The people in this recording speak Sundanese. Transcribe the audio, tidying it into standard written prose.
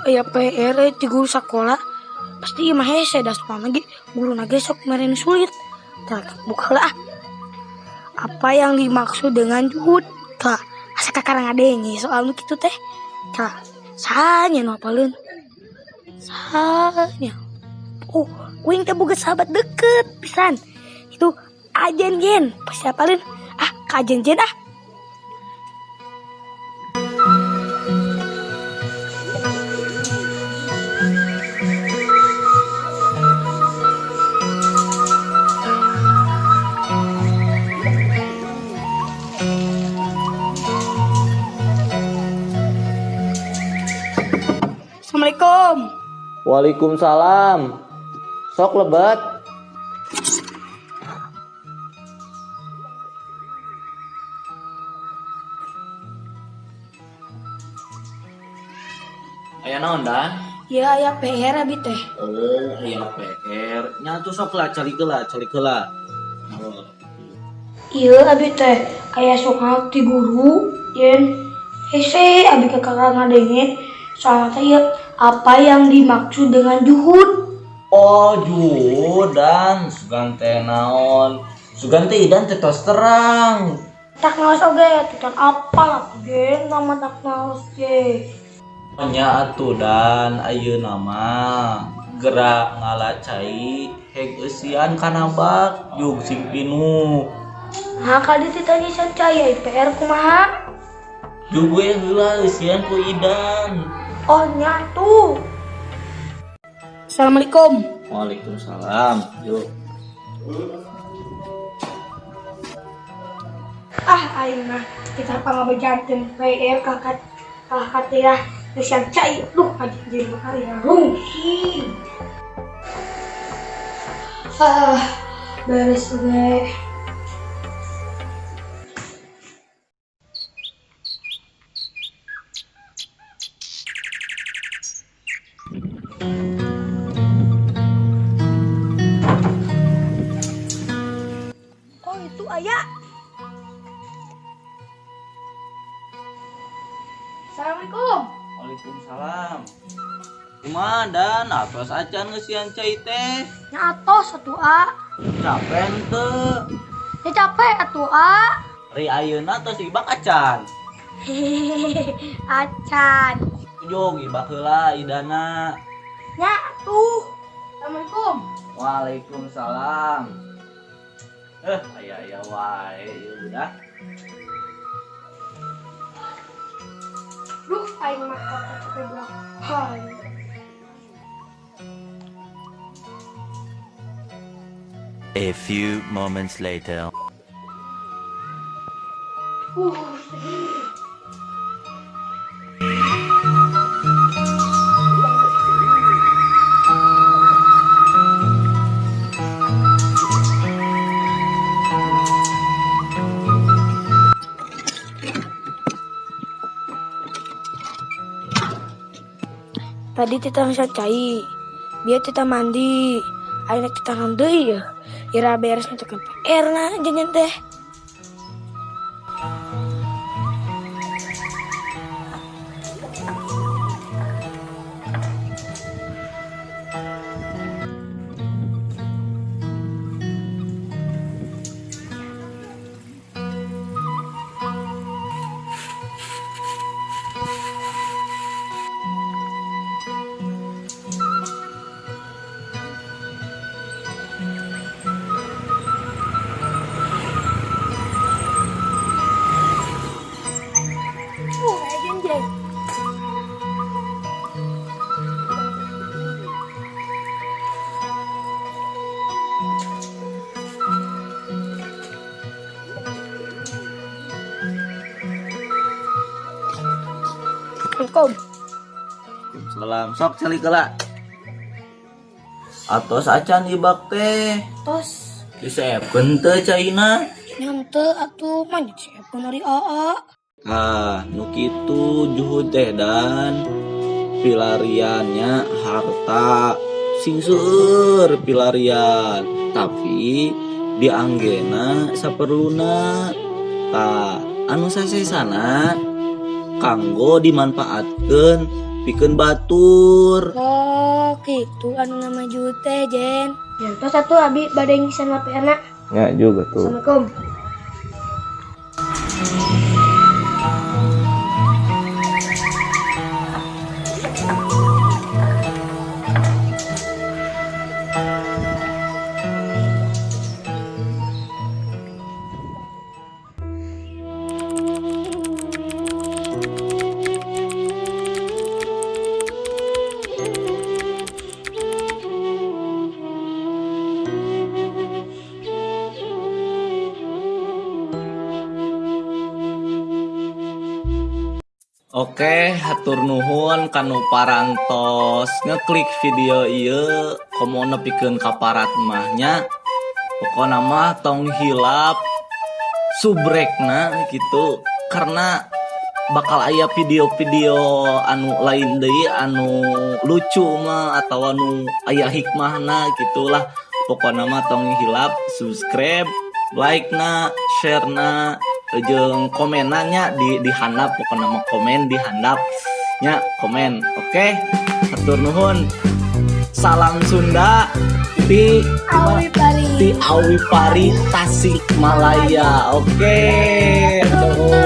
Aya PR ti guru sakola. Pasti ieu mah hese da soalna ge guruna ge sok mere nu sulit. Tah, buka heula ah. Apa yang dimaksud dengan juhud? Tah, asa kakara ngadenge soal nu kitu teh. Tah, saha nya nu apaleun? Saha nya? Oh, uing teh boga sahabat deket pisan. Itu Ajen Jen, pasti apaleun. Ah, ka Ajen Jen ah. Assalamualaikum. Waalaikumsalam. Sok lebet. Aya naon Dan? Ya aya PR abi teh. Oh, aya PR. Nya atuh sok lah calik heula, calik heula. Oh. Ieu abi teh aya soal ti guru yen hese abi kakara ngadenge soalna teh ieu apa yang dimaksud dengan juhud? Oh, juhud Dan, sugan teh naon? Sugan teh Idan teh tos terang. Tak naos oge atuh can apal atuh ge nama tak naos ge. Nya atuh Dan ayeuna mah gerak ngala cai heg eusian kana bak jug sing pinuh. Nah, kali ditanya cai PR kumaha? Jug we heula eusian ku Idan. Oh nya tuh. Assalamualaikum. Waalaikumsalam. Yuk. Ah, aing mah kita pangabejakeun PR kakak kakak teh ya. Geus yang cai, duh anjing jeung hari rungking. Ah, beres oge. Oh, itu ayah. Assalamualaikum. Waalaikumsalam. Kumaha Dan atos acan ngeusian cai teh? Nya atos atuh a. Capek henteu? Ya capek atuh a. Ri ayeuna tos ibak acan. Hehehe, acan. Jog ibak heula idana. Nya atuh. Assalamualaikum. Waalaikumsalam. Aya-aya wae ieu budak. Duh, aing mah capek budak. Hai. A few moments later. Sedih. Tadi kita bisa cai, biar kita mandi, akhirnya kita deui ya. Ira beres untuk PR na jajan teh. Assalamualaikum. Salam sok calik heula. Atos acan ibak teh. Tos. Diseepkeun teu caina? Nya henteu atuh mah diseepkeun ari aa. Ah, nu kitu juhud teh Dan. Pilariannya harta sing seueur pilarian, tapi dianggena saperluna. Tah, anu sasesana kanggo dimanfaatkeun Pikeun batur. Oh, gitu anu nama juhud teh, Jen. Ya, tos atuh abi bade ngisian latihanna. Ya juga tuh. Assalamualaikum. Oke, hatur nuhun kanu parantos ngeklik video ieu, komo nepikeun ka parat mah nya. Pokona mah tong hilap subrekna gitu, karena bakal aya video-video anu lain deui anu lucu mah atau anu aya hikmahna gitulah. Pokona mah tong hilap subscribe, like na, share na, jeung komenanya di handap. Pokona mah komen di handap nya, komen. Oke, hatur nuhun. Salam Sunda ti Awi Pari. Ti Awi Pari, Tasikmalaya. Oke, nuhun.